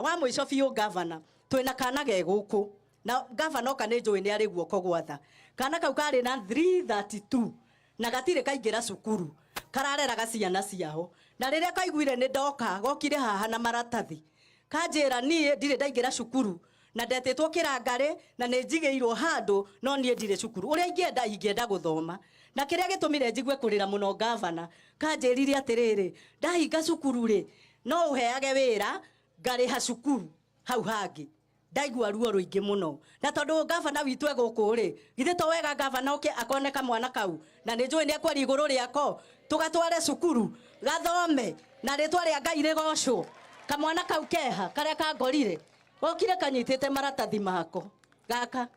Wa mũico biũ, gavana, twĩna kana ge gũkũ na gavana oka nĩ njũĩ nĩ arĩ guoko gwatha. Kana kau karĩ na 332 na gatirĩ kaingĩra cukuru, karareraga ciana ciao. Na rĩrĩa kaiguire nĩ ndoka, gokire haha na maratathi, kanjĩra niĩ ndirĩ ndaingĩra cukuru na ndetĩtwo kĩrangarĩ na nĩ njigĩirwo handũ, no niĩ ndirĩ cukuru. Ũrĩa ingĩenda, ingĩenda gũthoma. Na kĩrĩa gĩtũmire njigue kũrĩra mũno, gavana, kanjĩrire atĩrĩrĩ, ndahinga cukuru rĩ, no ũheage wĩra ngarĩha cukuru hau hangĩ. Ndaigua ruo rũingĩ mũno, na tondũ gavana witũ e gũkũ rĩ, githĩ to wega gavana oke akone kamwana kau? Na nĩ njũĩ nĩ ekwaria igũrũ rĩako, tũgatware cukuru gathome na rĩtwa rĩa Ngai rĩgocwo. Kamwana kau keha karĩa kangorire gokire kanyitĩte maratathi mako gaka,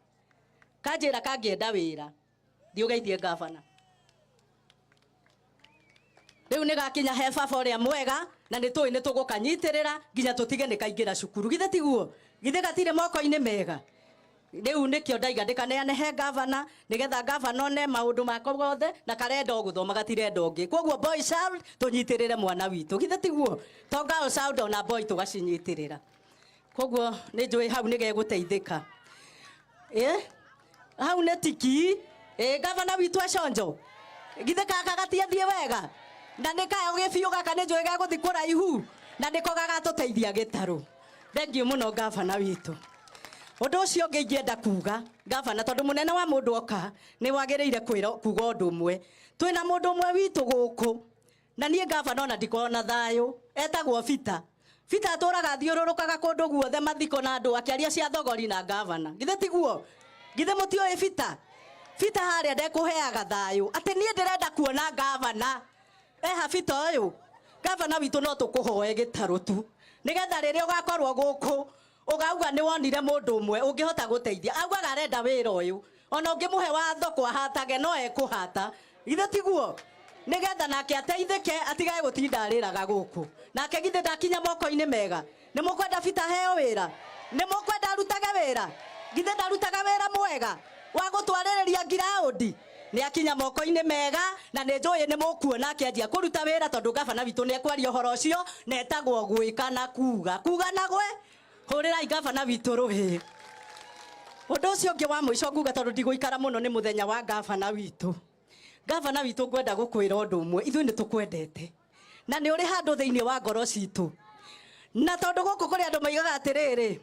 kanjĩra kangĩenda wĩra thiĩ ũgeithie gavana. Rĩu nĩ gakinya he baba ũrĩa mwega, na nĩ tũĩ nĩ tũgũkanyitĩrĩra nginya tũtige nĩ kaingĩra cukuru. Githĩ tiguo? Githĩ gatirĩ moko-inĩ mega? Rĩu nĩkĩo ndaiga ndĩkaneane he gavana, nĩgetha gavana one maũndũ mako mothe, na karenda o gũthoma, gatirenda ũngĩ. Koguo boy child tũnyitĩrĩre mwana witũ, githĩ tiguo? To girl child, ona boy tũgacinyitĩrĩra. Koguo nĩ njũĩ hau nĩ gegũteithĩka. Ĩ hau nĩ tiki ĩ gavana witũ econjo, githĩ kaka gatiathiĩ wega? Na nĩ kayo gĩbiũ gaka, nĩ njũĩ gegũthiĩ kũraihu na nĩko gagatũteithia gĩtarũ. Thengiũ mũno, gavana witũ. Ũndũ ũcio ũngĩ ingĩenda kuga, gavana, tondũ mũnene wa mũndũ oka nĩ wagĩrĩire kwĩra kuga ũndũ ũmwe. Twĩna mũndũ ũmwe witũ gũkũ, na niĩ gavana ona ndikoragwo na thayũ, etagwo Bita. Bita atũraga athiũrũrũkaga kũndũ guothe, mathiko na andũ, akĩaria cia thogori na gavana. Githĩ tiguo? Githĩ mũtiũĩ Bita? Bita harĩa ndekũheaga thayũ atĩ niĩ ndĩrenda kuona gavana eha. Bita ũyũ, gavana witũ, no tũkũhoe gĩtarũ tu, nĩgetha rĩrĩa ũgakorwo gũkũ ũgauga nĩ wonire mũndũ ũmwe ũngĩhota gũteithia. Augaga arenda wĩra ũyũ, ona ũngĩmũhe watho kwahatage no ekũhata. Githĩ tiguo? Nĩgetha nake ateithĩke, atigage gũtinda arĩraga gũkũ. Nake githĩ ndakinya moko-inĩ mega? Nĩ mũkwenda Bita aheo wĩra? Nĩ mũkwenda arutage wĩra? Githĩ ndarutaga wĩra mwega wa gũtwarĩrĩria ngiraũndi? Nĩ akinya moko-inĩ mega, na nĩ njũĩ nĩ mũkuona akĩanjia kũruta wĩra, tondũ gavana witũ nĩ ekwaria ũhoro ũcio, na etagwo gwĩka na kuga, kuga na gwe. Hũrĩrai gavana witũ rũhĩ. Ũndũ ũcio ũngĩ wa mũico nguga, tondũ ndigũikara mũno, nĩ mũthenya wa gavana witũ. Gavana witũ, ngwenda gũkwĩra ũndũ ũmwe: ithuĩ nĩ tũkwendete na nĩ ũrĩ handũ thĩinĩ wa ngoro citũ. Na tondũ gũkũ kũrĩ andũ maigaga atĩrĩrĩ,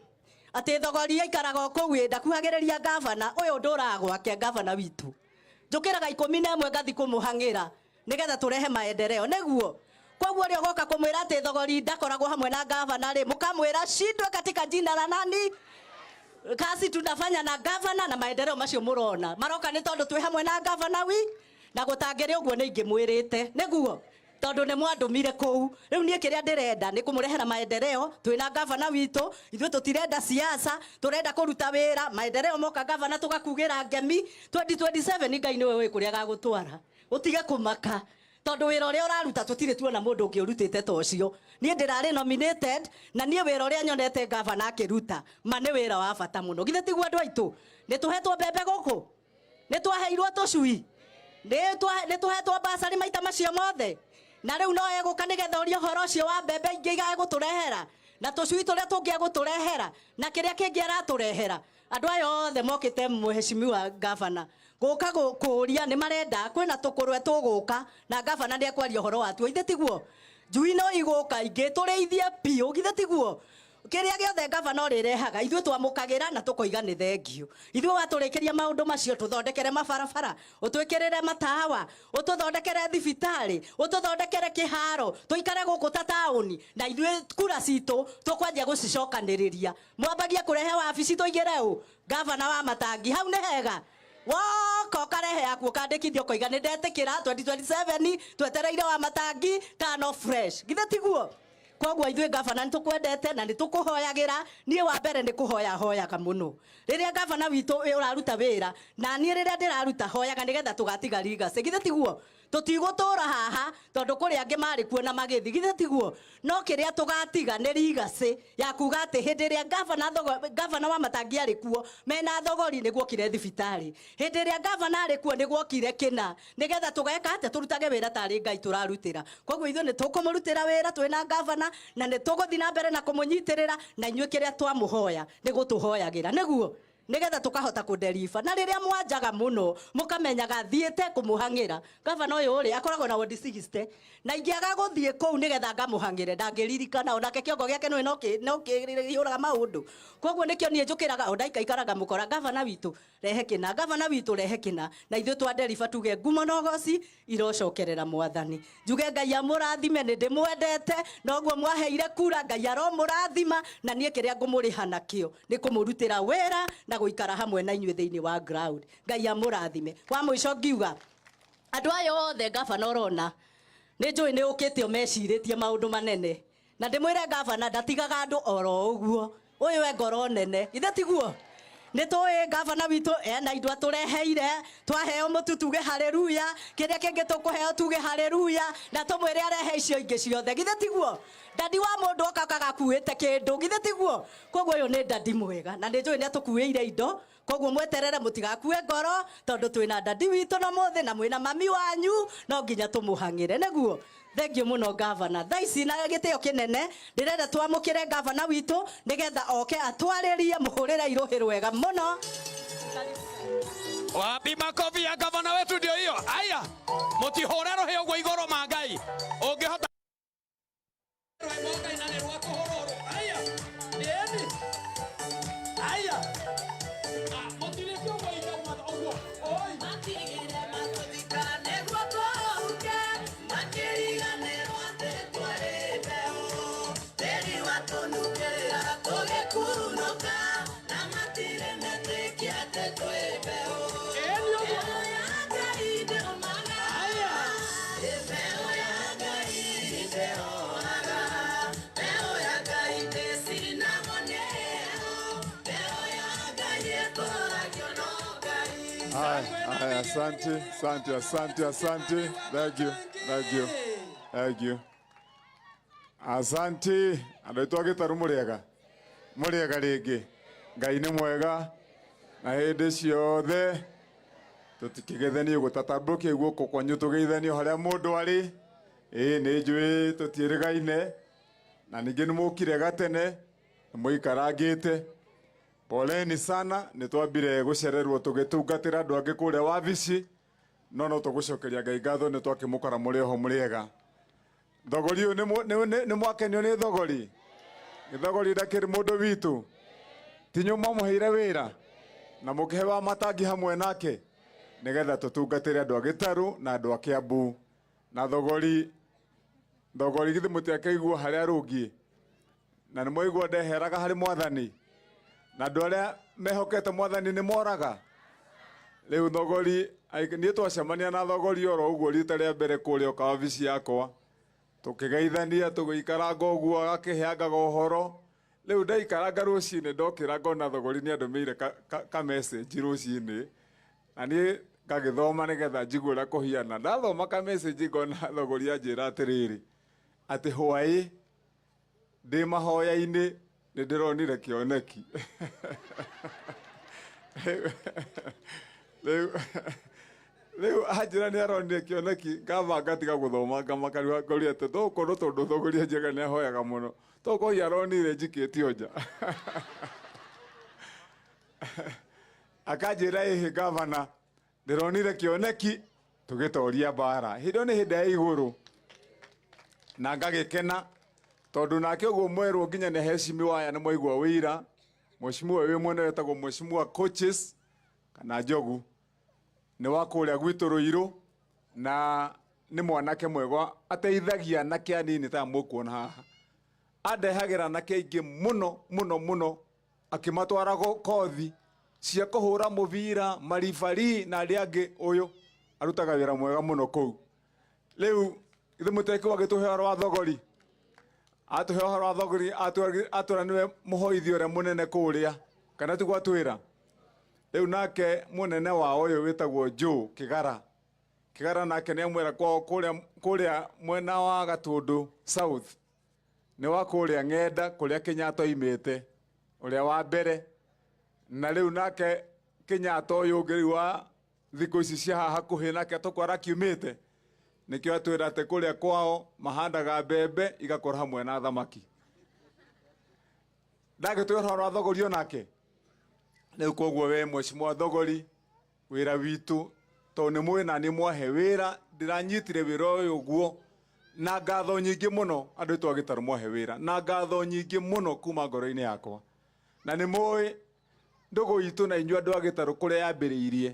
atĩ thogori aikaraga o kũu ĩ ndakuhagĩrĩria gavana ũyũ, ndũraga gwake. Gavana witũ, njũkĩraga 11 ngathi kũmũhang'ĩra nĩgetha tũrehe maendeleo. Nĩguo koguo ũrĩa ũgoka kũmwĩra atĩ thogori ndakoragwo hamwe na gavana rĩ, mũkamwĩra shindwe katika jina la nani. Kazi tunafanya na gavana na maendeleo macio mũrona maroka nĩ tondũ twĩ hamwe na gavana wi na gũtangĩrĩ ũguo nĩ ingĩmwĩrĩte nĩguo, tondũ nĩ mwandũmire kũu. Rĩu niĩ kĩrĩa ndĩrenda nĩ kũmũrehera maendeleo twĩna gavana witũ. Ithuĩ tũtirenda siasa, tũrenda kũruta wĩra. Maendeleo moka, gavana, tũgakugĩra ngemi. 2027 Ngai nĩwe ũĩ kũrĩa agagũtwara. Ũtige kũmaka, tondũ wĩra ũrĩa ũraruta tũtirĩ tuona mũndũ ũngĩ ũrutĩte ta ũcio. Niĩ ndĩrarĩ nominated, na niĩ wĩra ũrĩa nyonete gavana akĩruta ma nĩ wĩra wa bata mũno. Githĩ tiguo, andũ aitũ? Nĩ tũhetwo mbembe gũkũ, nĩ twaheirwo tũcui, nĩ tũhetwo basarĩ maita macio mothe. Na rĩu no egũka nĩgetha ũrie ũhoro ũcio wa mbembe ingĩ igagũtũrehera, na tũcui tũrĩa tũngĩ egũtũrehera, na kĩrĩa kĩngĩ aratũrehera. Andũ aya othe mokĩte, mheshimiwa gavana, gũka kũũria nĩ marenda kwĩna tũkũrwe tũgũka, na gavana nĩ ekwaria ũhoro watuo. Ithe tiguo? Njui no igũka ingĩ tũrĩithie biũ. Githĩ tiguo? Kĩrĩa gĩothe gavana ũrĩrehaga, ithuĩ twamũkagĩra na tũkoiga nĩ thengiũ. Ithuĩ watũrĩkĩria maũndũ macio, tũthondekere mabarabara, ũtwĩkĩrĩre matawa, ũtũthondekere thibitarĩ, ũtũthondekere kĩharo, tũikare gũkũ ta taũni, na ithuĩ kura citũ tũkwanjia gũcicokanĩrĩria. Mwambagie kũrehe wabici tũigĩre ũ gavana wa matangi hau. Nĩ hega woka ũkarehe yaku, ũkandĩkithia, ũkoiga nĩ ndetĩkĩra 2027 twetereire wa matangi tano fresh. Githĩ tiguo? Koguo ithuĩ, gavana, nĩ tũkwendete na nĩ tũkũhoyagĩra. Niĩ wa mbere nĩ kũhoya hoyaga mũno rĩrĩa gavana witũ ũraruta wĩra, na niĩ rĩrĩa ndĩraruta hoyaga nĩgetha tũgatiga legacy. Githĩ tiguo? Tũtigũtũra haha tondũ kũrĩ angĩ marĩ kuo na magĩthiĩ, githĩ tiguo? No kĩrĩa tũgatiga nĩ legacy ya kuga atĩ hĩndĩ ĩrĩa gavana wa Matangi arĩ kuo mena thogori nĩ guokire thibitarĩ, hĩndĩ ĩrĩa gavana arĩ kuo nĩ guokire kĩna, nĩgetha tũgeka atĩa? Tũrutage wĩra tarĩ Ngai tũrarutĩra. Koguo ithuĩ nĩ tũkũmũrutĩra wĩra twĩna gavana, na nĩ tũgũthiĩ na mbere na kũmũnyitĩrĩra, na inyuĩ kĩrĩa twamũhoya nĩ gũtũhoyagĩra, nĩguo nigetha tukahota kuderiba. Na riria mwanjaga muno mukamenyaga thiete kumuhangira gavana uyu ri akoragwo na wodi 60, na ingiaga guthie kuu nigetha ngamuhangire ndangĩririkana, onake kiongo giake nĩ no kĩihũraga maundu. Koguo nikio nie njukiraga o ndaikaikaraga mukora gavana witu rehe kina, gavana witu rehe kina, na ithuĩ twaderiba tuge ngumo na ũgoci irocokerera mwathani. Njuge Ngai amũrathime, nĩ ndĩmwendete, noguo mwaheire kura, Ngai aromũrathima, na niĩ kĩrĩa ngũmũrĩha nakĩo nĩ kũmũrutĩra wĩra na gũikara hamwe na inyuĩ thĩinĩ wa ground. Ngai amũrathime. Wa mũico ngiuga andũ aya othe gavana ũrona nĩ njũĩ nĩ ũkĩte ũmecirĩtie maũndũ manene, na ndĩmwĩre gavana ndatigaga andũ oro ũguo, ũyũ e ngoro nene, ithe tiguo? Nĩ tũĩ gavana witũ ena indo atũreheire, twaheo mũtu tuge haleluya, kĩrĩa kĩngĩ tũkũheo tuge haleluya, na tũmwĩre arehe icio ingĩ ciothe, githĩ tiguo? Dadi wa mũndũ oka kagakuĩte kĩndũ, githĩ tiguo? Koguo ũyũ nĩ dadi mwega, na nĩ njũĩ nĩ atũkuĩire indo. Koguo mweterere mũtigakue ngoro, tondũ twĩna dadi witũ na mũthĩ na mwĩna mami wanyu, no nginya tũmũhang'ĩre, nĩguo? Thank you mũno gavana. Thaa ici na gĩtĩo kĩnene ndĩrenda twamũkĩre gavana witũ nĩgetha oke atwarĩrie, mũhũrĩre irũhĩ rwega mũno. Wapi makofi ya gavana wetu? Ndio hiyo. Aya, mũtihũre rũhĩ ũguo igũrũ ma Ngai. Ũngĩhota rwĩmbo Ngai na nĩ rwa kũhũrũrwo. Aya, ĩni. Aya. Mũtirĩke ũguo igũrũ ũguo. Oi. Matigire matũthika nĩguo tũhuke, makĩriganĩrwo atĩ twarĩ mbeũ. Tĩri watũnukĩra tũgĩkunũka, na matirĩ metĩkia atĩ twĩ mbeũ. Ĩni ũguo. Mbeũ ya Ngai ndĩũmaga. Aya. Mbeũ ya Ngai ndĩhohaga. Mbeũ ya Ngai ndĩcinagwo nĩ heho. Mbeũ ya Ngai ĩkũragio no Ngai. Haya, haya, asante, asante, asante, asante. Thank you, thank you, thank you. Asante. Andũ aitũ a Gĩtarũ mũrĩega, mũrĩega rĩngĩ. Ngai nĩ mwega na hĩndĩ ciothe. Tũtikĩgeithanie ũguo, tatambũrũkia guoko kwanyu tũgeithanio harĩa mũndũ arĩ. Ĩĩ nĩ njũĩ tũtiĩrĩgaine, na ningĩ nĩ mũkire gatene, nĩ mũikarangĩte. Poleni sana, nĩ twambire gũcererwo tũgĩtungatĩra andũ angĩ kũrĩa wabici, no no tũgũcokeria Ngai ngatho nĩ twakĩmũkora mũrĩ oho mũrĩega. Thogori ũyũ nĩ mwakenio nĩ thogori? Thogori ndakĩrĩ mũndũ witũ? Ti inyuĩ mwamũheire wĩra na mũkĩhe wa Matangi hamwe nake nĩgetha tũtungatĩre andũ a Gĩtarũ na andũ a Kĩambu. Na thogori, thogori githĩ mũtiakĩigua harĩa arũngiĩ? Na nĩ mwaigua ndeheraga harĩ mwathani? Na andũ arĩa mehokete mwathani nĩ moraga? Rĩu thogori, niĩ twacemania na thogori oro ũguo rita rĩa mbere kũrĩa oka wabici yakwa, tũkĩgeithania, tũgĩikaranga ũguo, agakĩheangaga ũhoro. Rĩu ndaikaranga rũcinĩ ndokĩra ngona thogori nĩ andũmĩire ka message rũcinĩ, na niĩ ngagĩthoma nĩgetha njigue ũrĩa kũhiana. Ndathoma ka message ngona thogori anjĩra atĩrĩrĩ, atĩ hwaĩ ndĩ mahoya-inĩ nĩ ndĩronire kĩoneki. Rĩu anjĩra nĩ aronire kĩoneki, ngamba ngatiga gũthoma ngamaka ngoria atĩ tokorwo tondũ thogori anjĩraga nĩ ahoyaga mũno, tokorwo aronire njikĩtio nja. Akanjĩra ĩhĩ gavana, ndĩronire kĩoneki tũgĩtoria mbara. Hĩndĩ ĩyo nĩ hĩndĩ ya igũrũ, na ngagĩkena tondũ nake ũguo mwerwo nginya nĩ heshimiwa aya nĩ mwaigua wĩira. Mheshimiwa wĩ mwena wetagwo Mheshimiwa Coaches kana Njogu, nĩ wa kũrĩa gwitũ Ruiru, na nĩ mwanake mwega, ateithagia anake anini ta mũkuona haha. Andehagĩra anake aingĩ mũno mũno mũno, akĩmatwara kothi cia kũhũra mũbira, maribari na arĩa angĩ. Ũyũ arutaga wĩra mwega mũno kũu. Rĩu ithuĩ mũtekĩwa gĩtũhe ũhoro wa thogori, atũhe ũhoro wa thogori, atwĩra nĩwe mũhoithi ũrĩa mũnene kũrĩa, kana tiguo atwĩra? Rĩu nake mũnene wa ũyũ wĩtagwo Joe Kĩgara. Kĩgara nake nĩ amwĩra kwao kũrĩa kũrĩa mwena wa Gatũndũ South nĩ wa kũrĩa ng'enda kũrĩa Kenyatta oimĩte ũrĩa wa mbere, na rĩu nake Kenyatta ũyũ ũngĩ rĩu wa thikũ ici cia haha hakuhĩ nake tũkũ arakiumĩte, nĩkĩo atwĩra atĩ kũrĩa kwao mahandaga mbembe igakũra hamwe na thamaki. Ndagĩtwĩra ũhoro wa Thogori onake. Rĩu koguo we mheshimiwa Thogori, wĩra witũ tondũ nĩ mũĩ na nĩ mwahe wĩra, ndĩranyitire wĩra ũyũ ũguo na ngatho nyingĩ mũno. Andũ aitũ a Gĩtarũ mwahe wĩra na ngatho nyingĩ mũno kuma ngoro-inĩ yakwa, na nĩ mũĩ ndũgũ itũ na inyuĩ andũ a Gĩtarũ kũrĩa yambĩrĩirie.